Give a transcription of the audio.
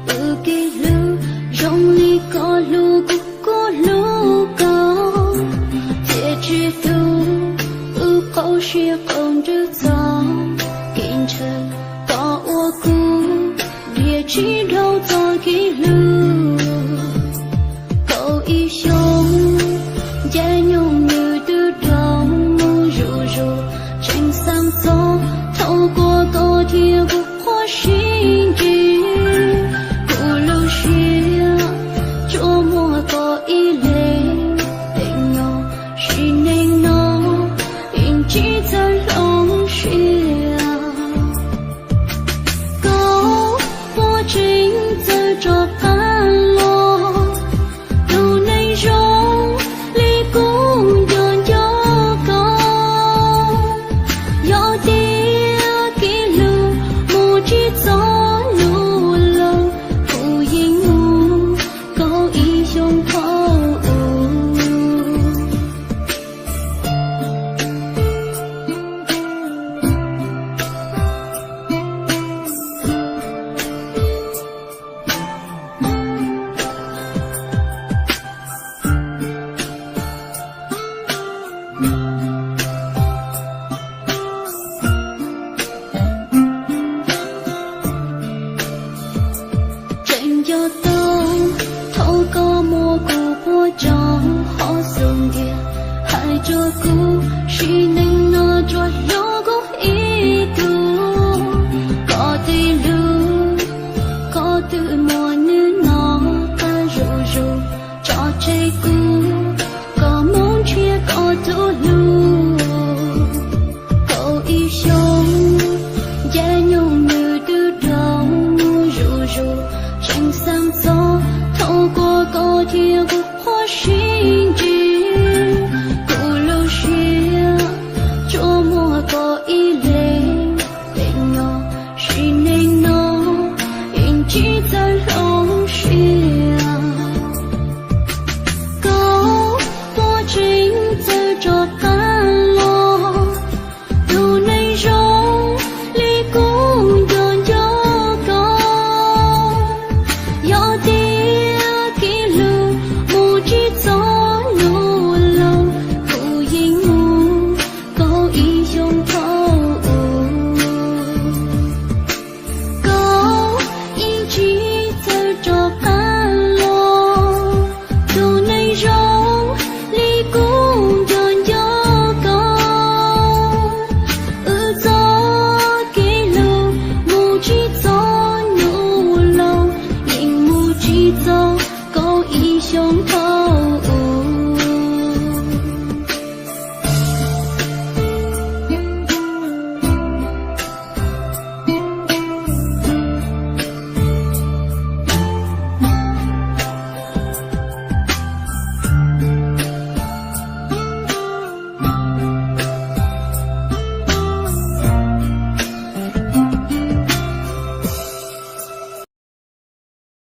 Wb kev hlub zoo li koj hlub kuv, kuv hlub koj. Txiaj tsis tu wb qaug siab qaug ntsws txog kev ntshaw, koj ua kuv diam tsis dhau txoj kev hlub. Kaum ib xyoos ncaim nyoog nws twb dhau mus zuj zus, tseem xav txog thaum koj, koj thiab kuv qhuab sib ntsib. Kuv lub siab tsuas muaj koj ib leeg, sim neej no yeej tsis txawj hloov siab. Koj puas tseem txawj rov qab los? Tus neeg zoo li kuv nco nco koj. Yog tias kev hlub mus tsis txog lub laug, kuv yeej mus kaum ib xyoos thaum ub. Tseem nco tau thaum koj muab kuv puag tso hauv xub ntiag, hais rau kuv sim neej no tsuas yog kuv ib tug. Koj tij lub, koj twb muaj nws no qab zuj zus, tso tseg kuv, koj mus nrhiav koj tus hlub. Kaum ib xyoos ncaim nyoog nws twb dhau mus zuj zus, tseem xav txog thaum koj, koj thiab kuv